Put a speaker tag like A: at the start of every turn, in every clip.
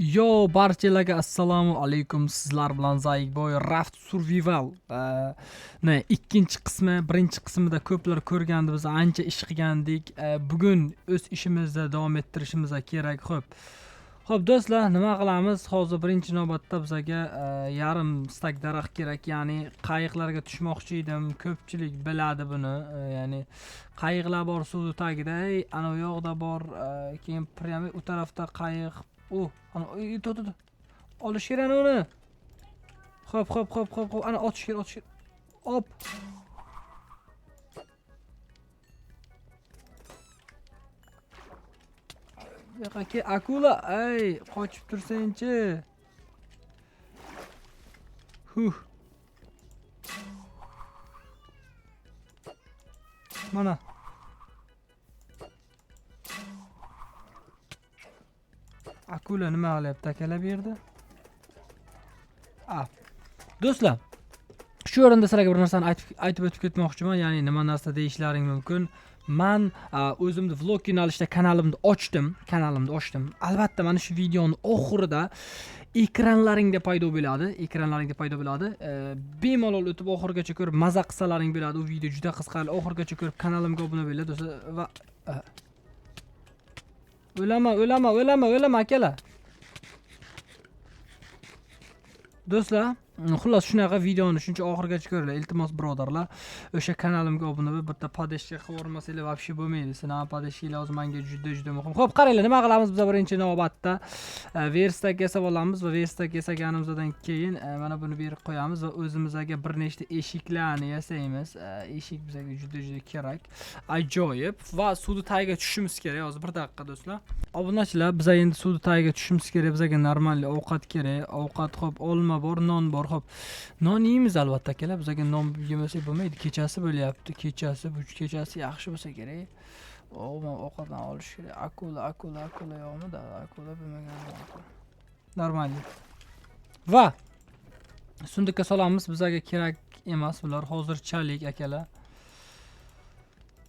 A: Yo, barchalarga assalomu alaykum. Sizlar bilan Zayikboy Raft Survival ne ikkinchi qismi, birinchi qismida ko'plar ko'rgandi, biz ancha ish qilgandik. Bugun o'z ishimizni davom ettirishimiz kerak. Xo'p. Xo'p, do'stlar, nima qilamiz? Hozir birinchi navbatda bizaga yarim stak daraxt kerak, ya'ni qayiqlarga tushmoqchi edim. Ko'pchilik biladi buni. Ya'ni qayiqlar bor suvni tagida, ana u yoqda bor, keyin prямо u tarafda qayiq. U, ana, to, to, to. Olish kerak ana uni. Xo'p, xo'p, xo'p, xo'p, xo'p, ana otish kerak, otish kerak. Op. Bu yoqqa kel, akula, ey, qochib tursangchi. Huh. Mana. Akula nima qilyapti akalar bu yerda? A. Do'stlar, shu o'rinda sizlarga bir narsani aytib o'tib ketmoqchiman, ya'ni nima narsa deyishlaring mumkin. Man o'zimni vlog yo'nalishida kanalimni ochdim, Albatta mana shu videoni oxirida ekranlaringda paydo bo'ladi, Bemalol o'tib oxirigacha ko'rib maza qilsalaring bo'ladi. U video juda qiziqarli. Oxirigacha ko'rib kanalimga obuna bo'linglar do'stlar va o'lama, o'lama, o'lama, o'lama akalar. Do'stlar, xullas shunaqa videoni shuncha oxirigacha ko'ringlar, iltimos birodarlar. O'sha kanalimga obuna bo'lib, bitta podeshka qilib yubormasanglar вообще bo'lmaydi. Sizlarning podeshkanglar hozir menga juda-juda muhim. Xo'p, qaranglar, nima qilamiz biz birinchi navbatda? Verstak yasab olamiz va verstak yasaganimizdan keyin mana buni berib qo'yamiz va o'zimizga bir nechta eshiklarni yasaymiz. Eshik bizga juda-juda kerak. Ajoyib va suvni tagiga tushishimiz kerak hozir bir daqiqa do'stlar. Obunachilar, biz endi suvni tagiga tushishimiz kerak, bizga normal ovqat kerak. Ovqat, xo'p, olma bor, non bor, xo'p. Non yeymiz albatta akalar, bizga non yemasak bo'lmaydi. Kechasi bo'lyapti, kechasi, bu kechasi yaxshi bo'lsa kerak. Umuman ovqatdan olish kerak. Akula, akula, akula yo'qmi da? Akula bo'lmagan ma'qul. Normal. Va sundukka solamiz, bizga kerak emas bular hozirchalik akalar.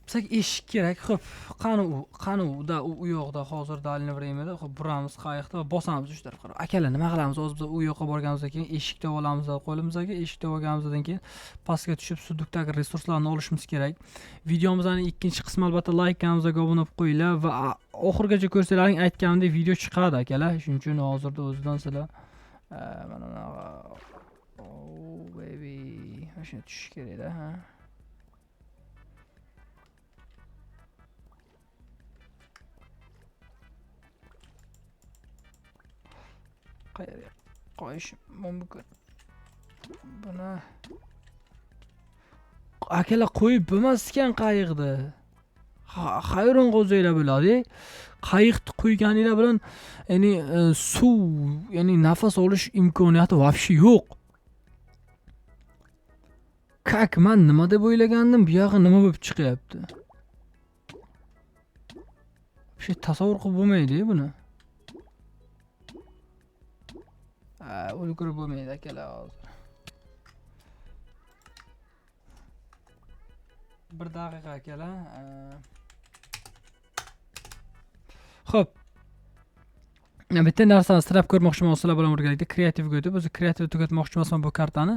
A: Bizga eshik kerak. Xo'p, qani u? Qani u? Da, u yoqda hozir дальний времяda. Xo'p, buramiz qayiqda va bosamiz uch tarafga. Akalar, nima qilamiz? Hozir biz u yoqqa borganimizdan keyin eshik topib olamiz qo'limizga. Eshik topib olganimizdan keyin pastga tushib sundukdagi resurslarni olishimiz kerak. Videomizning ikkinchi qismi albatta like kanalımizga obuna bo'lib qo'yinglar va oxirigacha ko'rsalaring aytganimdek video chiqadi akalar. Shuning uchun hozirda o'zidan sizlar mana bunaqa, oh baby, mana shuni tushish kerakda, ha. Qayerga qo'yish mumkin? Buni akalar qo'yib bo'lmas ekan qayiqni. Hayron qolsanglar bo'ladi. Qayiqni qo'yganinglar bilan, ya'ni, suv, ya'ni nafas olish imkoniyati вообще yo'q. Kak, men nima deb o'ylagandim, bu yog'i nima bo'lib chiqyapti? Вообще tasavvur qilib bo'lmaydi buni. Ulgurib bo'lmaydi akalar hozir. Bir daqiqa akalar. Xo'p. Bitta narsani sinab ko'rmoqchiman sizlar bilan birgalikda kreativga o'tib, o'zi kreativ tugatmoqchi emasman bu kartani.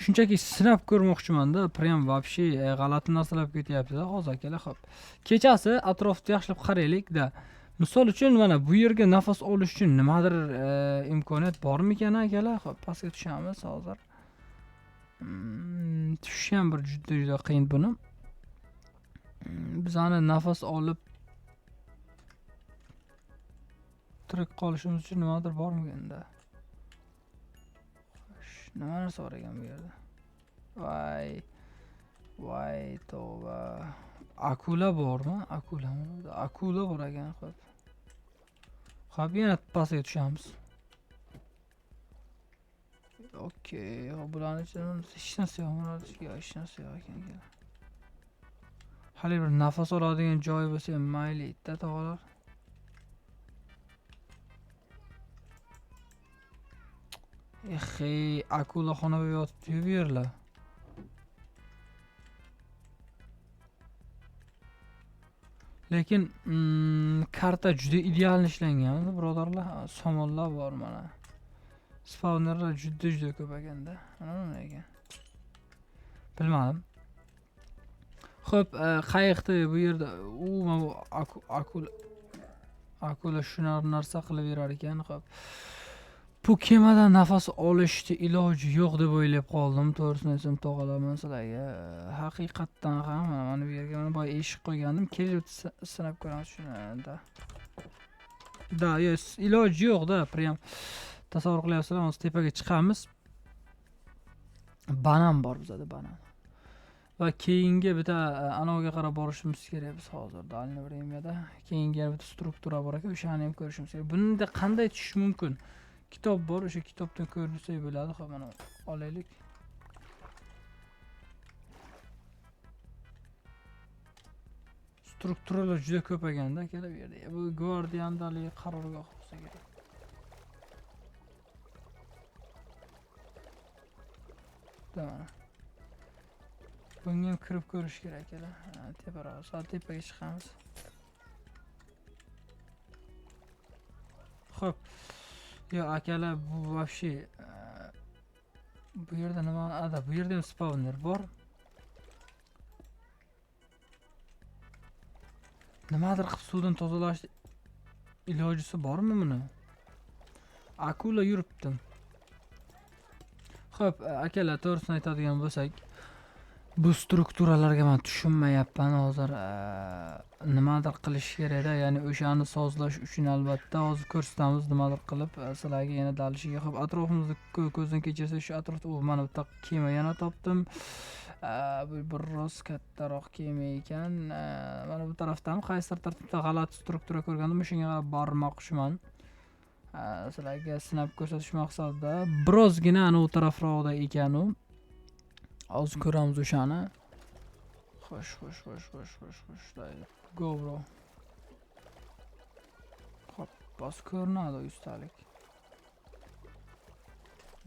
A: Shunchaki sinab ko'rmoqchimanda, prям вообще g'alati narsalar bo'lib ketyapti-da hozir akalar. Xo'p. Kechasi atrofni yaxshilab qaraylik-da. Misol uchun mana bu yerga nafas olish uchun nimadir imkoniyat bormikan akalar? Xo'p, pastga tushamiz hozir. Tushish ham bir juda juda qiyin buni. Bizani nafas olib tirik qolishimiz uchun nimadir bormiganda? Xo'sh, nima narsa bor ekan bu yerda? Voy, voy tavba. Akula bormi? Akulami? Akula bor ekan, xo'p. Xo'p, yana pastga tushamiz. Okey, xo'p, bularning ichida hech narsa yo'q, bularning ichida hech narsa yo'q ekan. Hali bir nafas oladigan joy bo'lsa ham mayli, bitta tog'alar. Exey, akulaxona bo'lib yotibdi-yu bu yerlar. Lekin karta juda ideal ishlangan, birodarlar. Somonlar bor mana. Spawnerlar juda ko'p ekanda. Mana nima ekan? Bilmadim. Xo'p, qayiqda bu yerda u mana bu akula shunar narsa qilib berar ekan. Xo'p. Bu kemadan nafas olishni iloji yo'q deb o'ylab qoldim. To'g'risini aytsam, tog'alaman sizlarga. Haqiqatdan ham mana bu yerga mana boya eshik qo'ygandim. Kelib sinab ko'ramiz shuni. Da. Da, yes, iloji yo'q-da, prям tasavvur qilyapsizlar, hozir tepaga chiqamiz. Banan bor bizada, banan. Va keyingi bitta anaviga qarab borishimiz kerak biz hozir dальний времяda. Keyingi yana bitta struktura bor ekan, o'shani ham ko'rishimiz kerak. Bunda qanday tushish mumkin? Kitob bor, o'sha kitobdan ko'rsak bo'ladi. Xo'p, mana olaylik. Strukturalar juda ko'p ekanda, akalar bu yerda. Bu gvardiyandalik qarorgoh bo'lsa kerak. Tamam. Bunga ham kirib ko'rish kerak akalar. Ha, teparoq, sal tepaga chiqamiz. Xo'p. Yo, akalar, bu вообще, bu yerda nima? Ada, bu yerda ham spawner bor. Nimadir qilib suvdan tozalash ilojisi bormi buni? Akula yuribdi. Xo'p, akalar, to'g'risini aytadigan bo'lsak, bu strukturalarga men tushunmayapman hozir. Nimadir qilish kerakda, ya'ni o'shani sozlash uchun albatta hozir ko'rsatamiz nimadir qilib, sizlarga yana dalishiga. Xo'p, atrofimizni ko'zdan kechirsak, shu atrofda u mana bitta kema yana topdim. Bu biroz kattaroq kema ekan. Mana bu tarafdan qaysidir tarafda g'alati struktura ko'rgandim, o'shanga qarab bormoqchiman. Sizlarga sinab ko'rsatish maqsadida birozgina ana u tarafroqda ekan u. Hozir ko'ramiz o'shani. Xo'sh, xo'sh, xo'sh, xo'sh, xo'sh, xo'sh. Go bro. Xo'p, bos ko'rinadi yuztalik.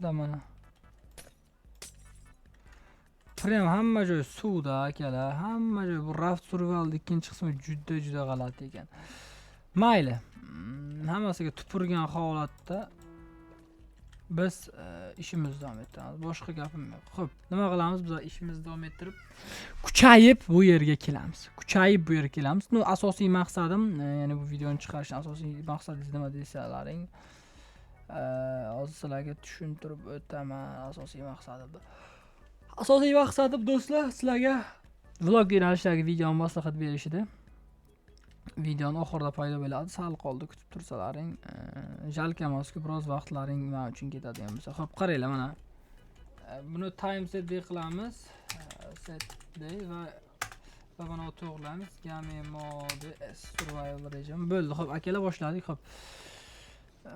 A: Da mana. Prem hamma joy suvda akalar, hamma joy. Bu raft survivalning ikkinchi qismi juda juda g'alati ekan. Mayli. Hammasiga tupurgan holatda biz ishimizni davom ettiramiz. Boshqa gapim yo'q. Xo'p, nima qilamiz? Biz ishimizni davom ettirib, kuchayib bu yerga kelamiz. Kuchayib bu yerga kelamiz. No, asosiy maqsadim, ya'ni bu videoni chiqarishning asosiy maqsadingiz nima desalaring, hozir sizlarga tushuntirib o'taman asosiy maqsadimni. Asosiy maqsadim do'stlar, sizlarga vlog yo'nalishidagi videoni maslahat berish edi. Videoni oxirida paydo bo'ladi. Sal qoldi, kutib tursalaring, jalka emasku, biroz vaqtlaring men uchun ketadigan bo'lsa. Xo'p, qaranglar mana. Buni time set day qilamiz. Set day va mana bu to'g'rilaymiz. Game mode S survival rejim bo'ldi. Xo'p, akalar boshladik. Xo'p.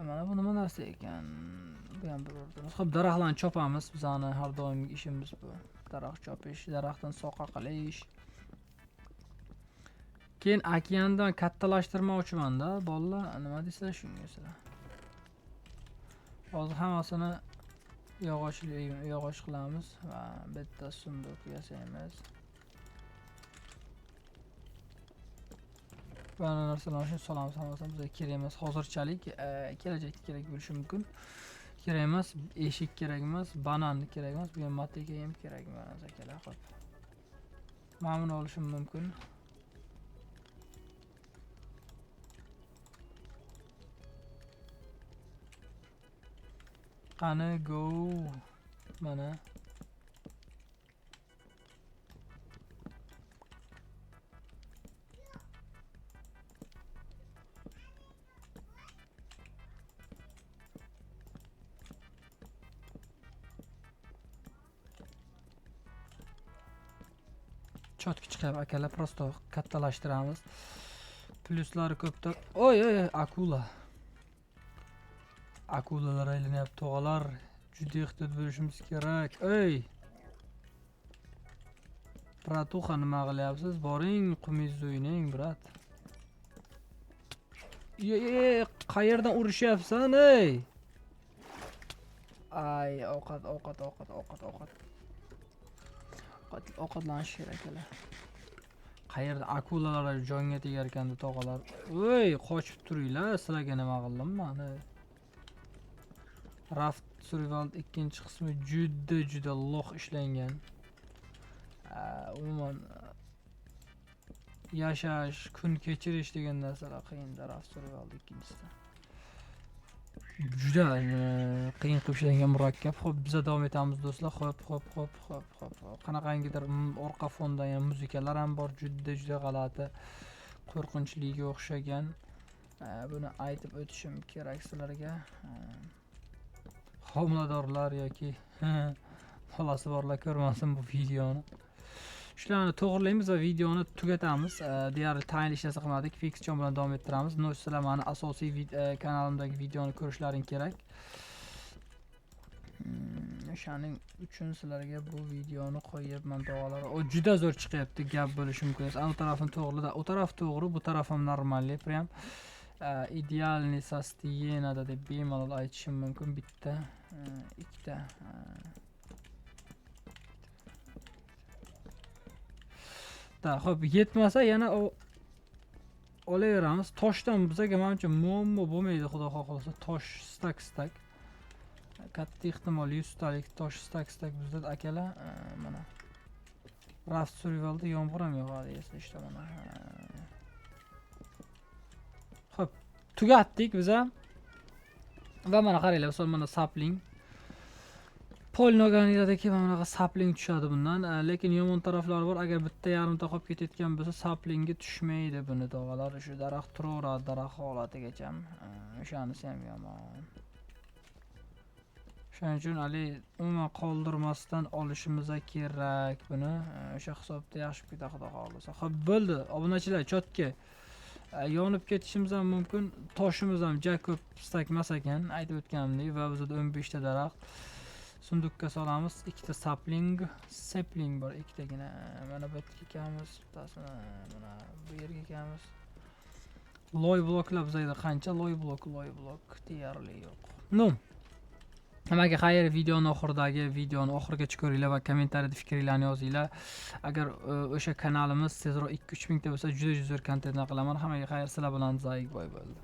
A: Mana bu nima narsa ekan? Bu ham bir o'rtamiz. Xo'p, daraxtlarni chopamiz. Bizani har doimgi ishimiz bu. Daraxt chopish, daraxtdan soqa qilish. Keyin okeandan kattalashtirmoqchiman-da, bolalar, nima deysizlar shunga sizlar? Hozir hammasini yog'och qilamiz va bitta sunduk yasaymiz. Va narsalarni shuni solamiz, hammasini bizga kerak emas hozirchalik, kelajakda kerak bo'lishi mumkin. Kerak emas, eshik kerak emas, banan kerak emas, bu ham mateka ham kerak emas akalar. Xo'p. Mana buni olishim mumkin. Qani go. Mana. Chotki chiqyapti akalar, prosto kattalashtiramiz. Pluslari ko'pdir. Oy, oy, oy, akula. Akulalar aylanyapti tog'alar. Juda ehtiyot bo'lishimiz kerak. Ey! Bratuxa, nima qilyapsiz? Boring, qumingizni o'ynang, brat. Ye, ye, qayerdan urishyapsan, ey? Ay, ovqat, ovqat, ovqat, ovqat, ovqat. Ovqatlanish kerak akalar. Qayerda akulalar jonga tegar ekanda, tog'alar. Voy, qochib turinglar, sizlarga nima qildim man? Raft Survival ikkinchi qismi juda juda лох ishlangan. Umuman yashash, kun kechirish degan narsalar qiyinda Raft Survival ikkinchisida. Juda qiyin qilib ishlangan, murakkab. Xo'p, biza davom etamiz, do'stlar. Xo'p, xo'p, xo'p, xo'p, xo'p. Xo'p. Qanaqangidir orqa fonda ham muzikalar ham bor, juda juda g'alati, qo'rqinchliga o'xshagan. Buni aytib o'tishim kerak sizlarga. Homiladorlar yoki bolasi borlar ko'rmasin bu videoni. Shularni to'g'rilaymiz va videoni tugatamiz. Deyarli tayinli hech narsa qilmadik. Fixchon bilan davom ettiramiz. Но sizlar mani asosiy kanalimdagi videoni ko'rishlaring kerak. O'shaning uchun sizlarga bu videoni qo'yyapman, tog'alar. O juda zo'r chiqyapti, gap bo'lishi mumkin emas. Anu tarafini to'g'riladi. U taraf to'g'ri, bu taraf ham нормальный, прям идеальный состояние deb bemalol aytishim mumkin. Bitta, ikkita. Да, xo'p, yetmasa yana olaveramiz. Toshdan bizaga manimcha muammo bo'lmaydi, xudo xohlasa. Tosh стак стак. Katta ehtimol 100 talik tosh стак стак bizda, akalar. Mana. Raft Survivalda yomg'ir ham yog'adi, если что, mana. Xo'p, tugatdik biza. Va mana qaranglar, misol mana sapling. Polni olganinglardaki mana bunaqa sapling tushadi bundan. Lekin yomon taraflari bor. Agar bitta yarimta qolib ketayotgan bo'lsa, saplingi tushmaydi buni, tog'alar. Shu daraxt turaveradi daraxt holatigacha. O'shanisi ham yomon. Shuning uchun haligi umuman qoldirmasdan olishimiz kerak buni. O'sha hisobda yaxshi bo'lib ketadi, xudo xohlasa. Xo'p, bo'ldi. Obunachilar, чётко. Yonib ketishimiz ham mumkin. Toshimiz ham ja ko'p стак emas ekan, aytib o'tganimdek, va bizda 15 ta daraxt. Сундук ka solamiz. Ikkita sapling bor, ikkitagina. Mana bu yerga ekamiz, bittasini mana bu yerga ekamiz. Loy bloklar bizda qancha? Loy blok deyarli yo'q. Ну, nimaga xayr, videoni oxiridagi videoni oxirigacha ko'ringlar va kommentariyada fikringlarni yozinglar. Agar o'sha kanalimiz tezroq 2-3 mingta bo'lsa, juda juda zo'r kontentlar qilaman. Hammaga xayr, sizlar bilan Zayik boy bo'ldi.